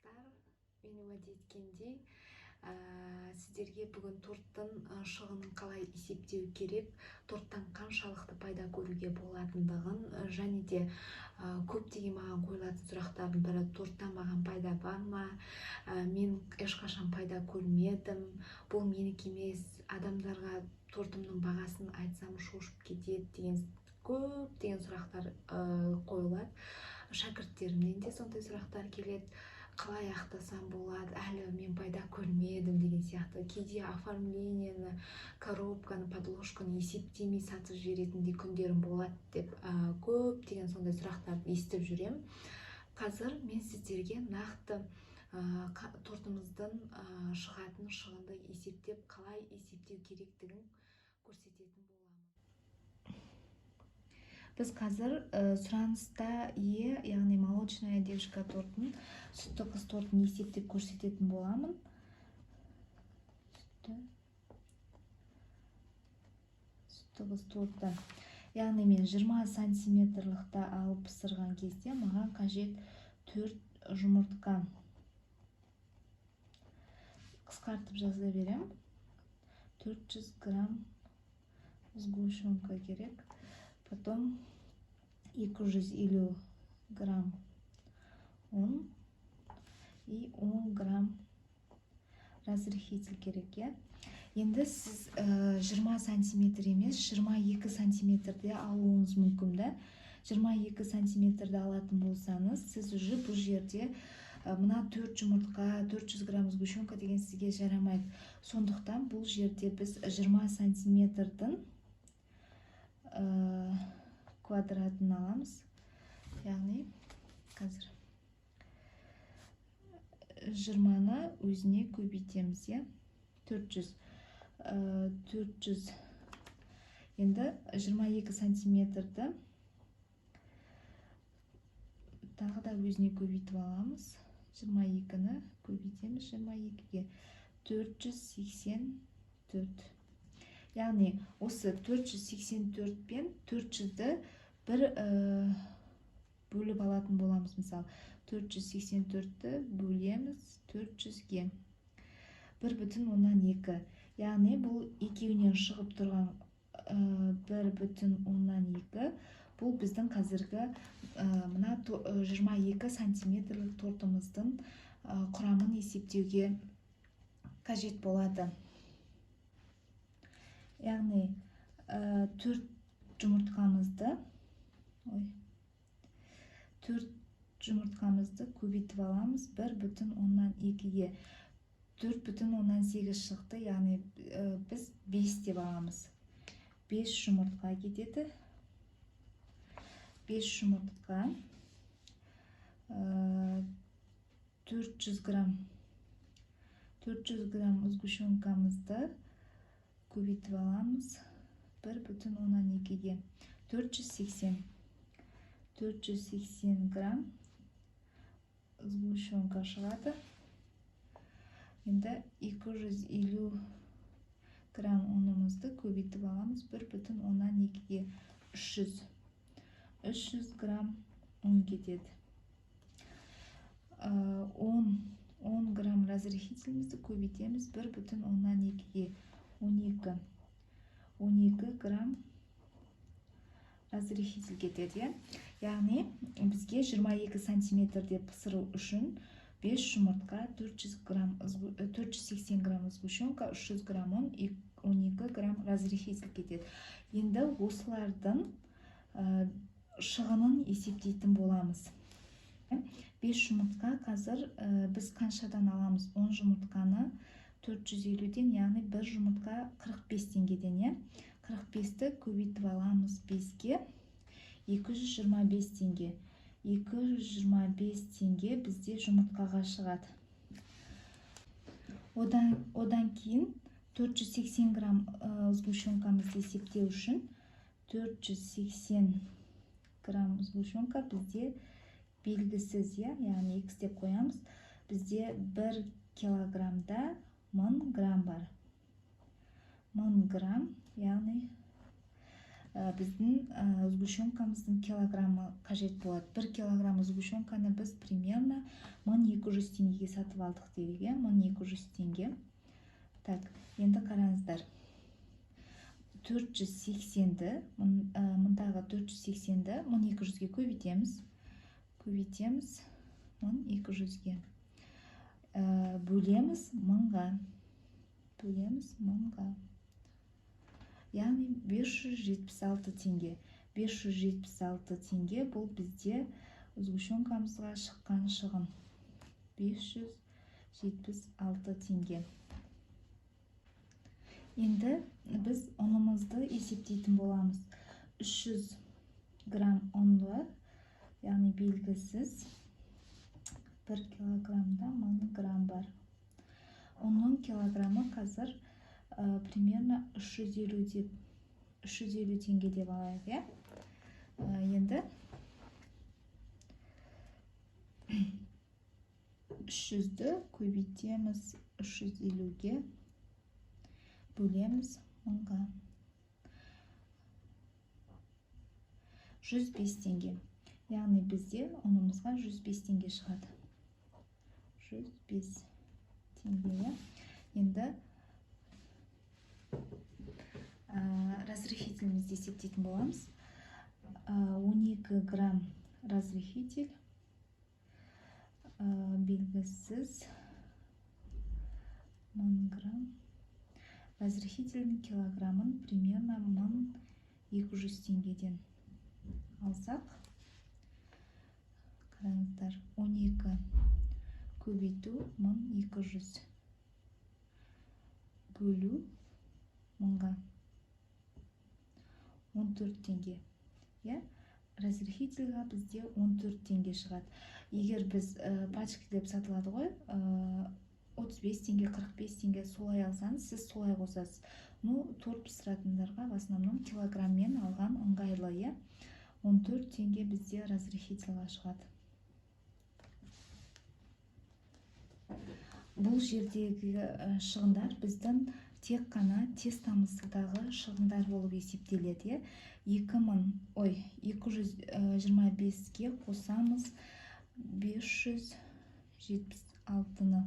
Достар, мен уәде еткендей, сіздерге бүгін торттың шығынын қалай есептеу керек, торттан қаншалықты пайда көруге болатындығын және де көптеген маған қойылатын сұрақтардың бірі: торттан маған пайда бар ма, мен ешқашан пайда көрмедім, бұл менікі емес, адамдарға тортымның бағасын айтсам, шошып кетеді деген көптеген сұрақтар қойылады. Шәкірттерімнен де сондай сұрақтар келеді: қалай ақтасам болады, әлі мен пайда көрмедім деген сияқты. Кейде оформлениені, коробканы, подложканы есептемей сатып жіберетін де күндерім болады деп көптеген сондай сұрақтарды естіп жүремін. Қазір мен сіздерге нақты тортымыздың шығатын шығынды есептеп, қалай есептеу керектігін көрсететін боламын. Біз қазір сұраныста ие, яғни молочная девушка тортын, сүтті қыз тортын есептеп көрсететін боламын. Сүтті қыз торты, яғни мен 20 сантиметрлікті алып пісірген кезде маған қажет 4 жұмыртқа. Қысқартып жаза беремін: 400 грамм сгущенка керек, потом 250 грамм ұн и 10 грамм разрыхлитель керек, иә. Енді сіз 20 сантиметр емес, 22 сантиметрде алуыңыз мүмкін да. 22 сантиметрді алатын болсаңыз, сіз уже бұл жерде мына 4 жұмыртқа, 400 грамм сгущенка деген сізге жарамайды. Сондықтан бұл жерде біз 20 сантиметрдің квадратын аламыз, яғни қазір 20-ны өзіне көбейтеміз, иә, 400, 400. Енді 22 сантиметрді тағы да өзіне көбейтіп аламыз. 22-ні көбейтеміз 22-ге, 484. Яғни осы 484 пен 400-ді бір бөліп алатын боламыз. Мысалы, 484-ті бөлеміз 400-ге, 1,2. Яғни бұл екеуінен шығып тұрған 1,2. Бұл біздің қазіргі мына 22 сантиметрлік тортымыздың құрамын есептеуге қажет болады. Яғни төрт жұмыртқамызды, ой, төрт жұмыртқамызды көбейтіп аламыз 1,2-ге, 4,8 шықты. Яғни біз 5 деп аламыз, 5 жұмыртқа кетеді. 5 жұмыртқа, 400 грамм, 400 грамм сгущенкамызды көбейтіп аламыз 1,2-ге, 480, 480 грамм сгущенка шығады. Енді 250 грамм ұнымызды көбейтіп аламыз 1,2-ге, 300, 300 грамм ұн кетеді. 10 грамм разрыхлителімізді көбейтеміз 1,2-ге, 12, 12 грамм разрыхлитель кетеді, иә. Яғни бізге 22 сантиметрде пісіру үшін 5 жұмыртқа, 400 грамм, 480 грамм сгущенка, 300 грамм ұн, 12 грамм разрыхлитель кетеді. Енді осылардың шығынын есептейтін боламыз. 5 жұмыртқа қазір біз қаншадан аламыз? 10 жұмыртқаны 450-ден, яғни бір жұмыртқа 45 теңгеден, иә. 45-ті көбейтіп аламыз 5-ке, 225 теңге. 225 теңге бізде жұмыртқаға шығады. Одан кейін 480 грамм сгущенкамызды есептеу үшін, 480 грамм сгущенка бізде белгісіз, иә, яғни x деп қоямыз. Бізде 1 килограммда 1000 грамм бар. 1000 грамм, яғни Біздің сгущенкамыздың килограммы қажет болады. 1 килограмм сгущенканы біз примерно 1200 теңгеге сатып алдық дейік, иә, 1200 теңге. Так, енді қараңыздар, 480-ді, мындағы 480-ді 1200-ге көбейтеміз. Көбейтеміз 1200-ге. Бөлеміз 1000-ға. Бөлеміз 1000-ға. Яғни 576 теңге. 576 теңге бұл бізде сгущенкамызға шыққан шығын. 576 теңге. Енді біз ұнымызды есептейтін боламыз. 300 грамм ұнды, яғни белгісіз 1 килограммда 1000 грамм бар. Ұнның килограммы қазір примерно 350 деп, 350 теңге деп алайық, иә? Енді 300-ді көбейтеміз 350-ге, бөлеміз 1000-ға. 105 теңге. Яғни бізде ұнымызға 105 теңге шығады. 105 теңге, иә? Енді разрыхителімізді есептейтін боламыз. 12 грамм разрыхитель, белгісіз 1000 грамм. Разрыхительдің килограммын примерно 1200 теңгеден алсақ, қараңыздар, 12 көбейту 1200 бөлу 1000-ға 14 теңге, иә? Разрыхительға бізде 14 теңге шығады. Егер біз пачка деп сатылады ғой, 35 теңге, 45 теңге, солай алсаңыз, сіз солай қосасыз. Торт пісіратындарға в основном килограмммен алған ыңғайлы, иә? 14 теңге бізде разрыхительға шығады. Бұл жердегі шығындар біздің тек қана тестамыздағы шығындар болып есептеледі, иә? Екі мың, ой, екі жүз жиырма беске қосамыз 576-ны,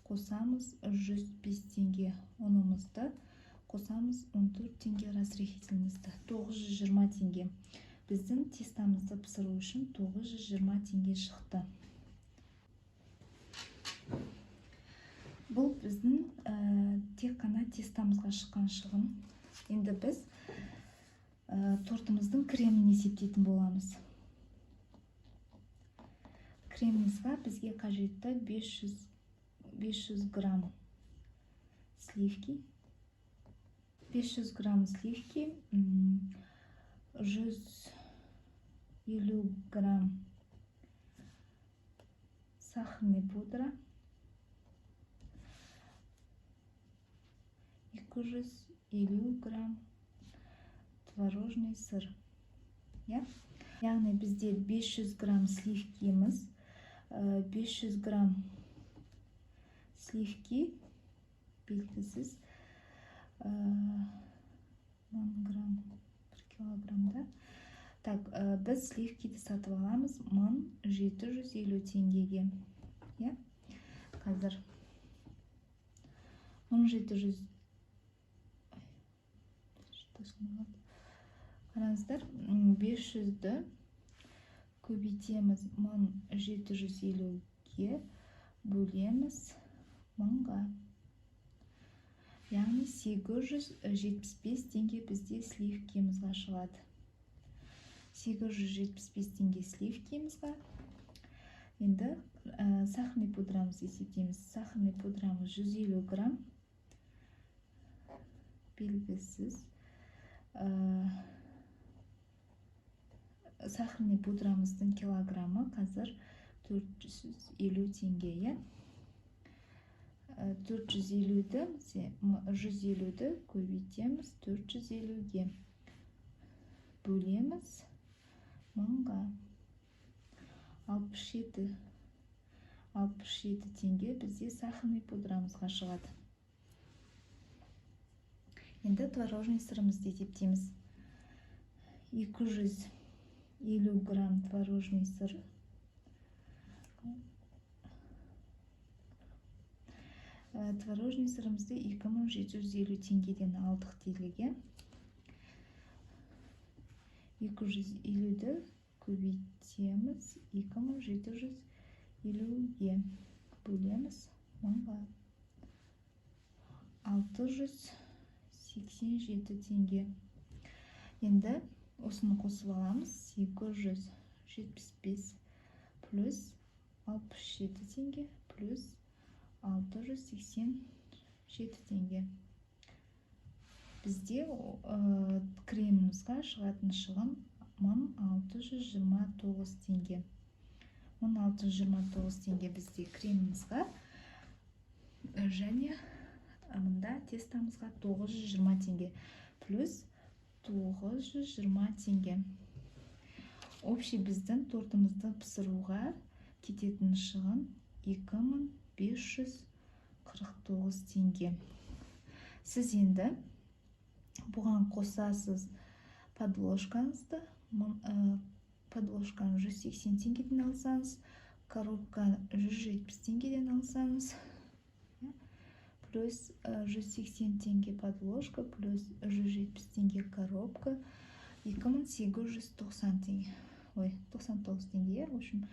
қосамыз 105 теңге ұнымызды, қосамыз 14 теңге разрыхителімізді, 920 теңге. Біздің тестамызды пісіру үшін 920 теңге шықты. Бұл біздің тек қана тестамызға шыққан шығын. Енді біз тортымыздың кремін есептейтін боламыз. Кремімізға бізге қажетті 500 грамм сливки, 500 грамм сливки, 150 грамм сахарный пудра, 250 грамм творожный сыр, иә? Яғни бізде 500 грамм сливкиміз, 500 грамм сливки белгісіз, 1000 грамм 1 килограммда. Так, біз сливкиді сатып аламыз 1750 теңгеге, иә? Қазір мың жеті жүз, қараңыздар, 500-ді көбейтеміз 1750-ге, бөлеміз 1000-ға. Яғни 875 теңге бізде сливкемізға шығады. 875 теңге сливкемізға. Енді сахарный пудрамызды есептейміз. Сахарный пудрамыз 150 грамм, белгісіз. Сахарный пудрамыздың килограммы қазір 450 теңге, иә? 450-ді, 150-ді көбейтеміз 450-ге, бөлеміз 1000-ға. 67 теңге бізде сахарный пудрамызға шығады. Енді творожный сырымызды есептейміз. 250 грамм творожный сыр. Творожный сырымызды 2750 теңгеден алдық делік. 250-ді көбейтеміз 2750-ге, бөлеміз 1000-ға. 687 теңге. Енді осыны қосып аламыз. 875 плюс 67 теңге плюс 687 теңге. Бізде кремімізға шығатын шығын 1629 теңге. 1629 теңге бізде кремімізға және мында тестамызға 920 теңге плюс 920 теңге. Общий біздің тортымызды пісіруға кететін шығын 2549 теңге. Сіз енді бұған қосасыз подложкаңызды. Подложканы 180 теңгеден алсаңыз, коробканы 170 теңгеден алсаңыз, плюс 180 теңге подложка, плюс 170 теңге коробка, 2890 теңге, ой, 99 теңге, в общем,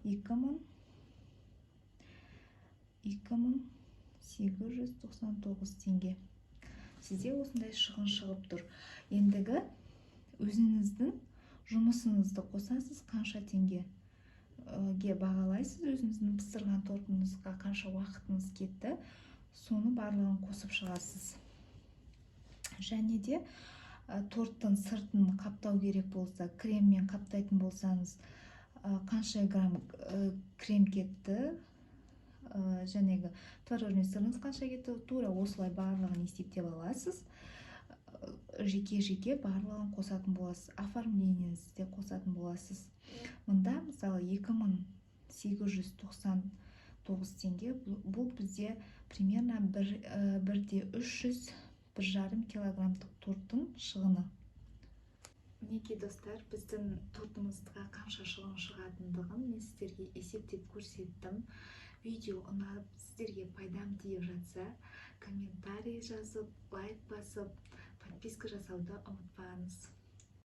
2899 теңге. Сізде осындай шығын шығып тұр. Ендігі өзіңіздің жұмысыңызды қосасыз, қанша теңгеге бағалайсыз өзіңіздің пісірген тортыңызға, қанша уақытыңыз кетті, соны барлығын қосып шығасыз. Және де торттың сыртын қаптау керек болса, креммен қаптайтын болсаңыз, қанша грамм крем кетті, жәнегі творожный сырыңыз қанша кетті, тура осылай барлығын есептеп аласыз. Жеке-жеке барлығын қосатын боласыз, оформлениеңізді де қосатын боласыз. Мында мысалы 2899 теңге, бұл бізде примерно 1,3, 1,5 килограммдық торттың шығыны. Мінекей, достар, біздің тортымызға қанша шығын шығатындығын мен сіздерге есептеп көрсеттім. Видео ұнап, сіздерге пайдам тиіп жатса, комментарий жазып, лайк басып, подписка жасауды ұмытпаңыз.